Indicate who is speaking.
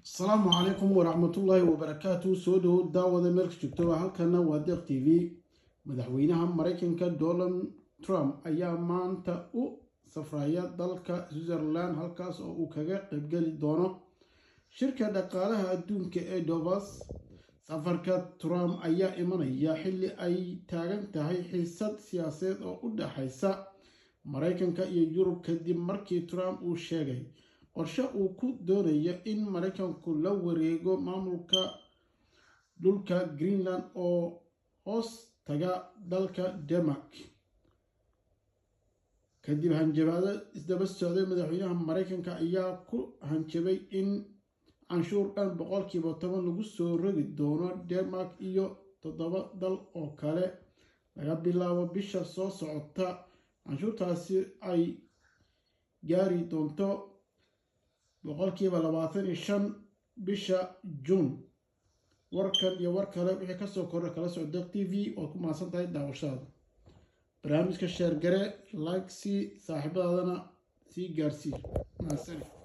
Speaker 1: Asalaamu calaykum waraxmatullaahi wabarakaatu. Soo dhowo, daawada, meel ka joogtaba. Halkana waa Deeq TV. Madaxweynaha Maraykanka Donald Trump ayaa maanta u safraya dalka Switzerland, halkaas oo uu kaga qaybgeli doono shirka dhaqaalaha adduunka ee Davos. Safarka Trump ayaa imanaya xilli ay taagan tahay xiisad siyaasadeed oo u dhexaysa Maraykanka iyo Yurub, kadib markii Trump uu sheegay qorshe uu ku doonayo in Maraykanku la wareego maamulka dhulka Greenland oo hoos taga dalka Denmark. Kadib hanjabaado isdaba socday, madaxweynaha Maraykanka ayaa ku hanjabay in canshuur dhan 10% lagu soo rogi doono Denmark iyo toddoba dal oo kale laga bilaabo bisha soo socota. Canshuurtaasi ay gaari doonto 25% bisha Juun. Warkan iyo war kale wixii kasoo kordha kala soco Deeq TV. Waad ku mahadsan tahay daawashadaada barnaamijka. Share garee, like sii, saaxiibadaadana sii gaarsii. Mahadsanid.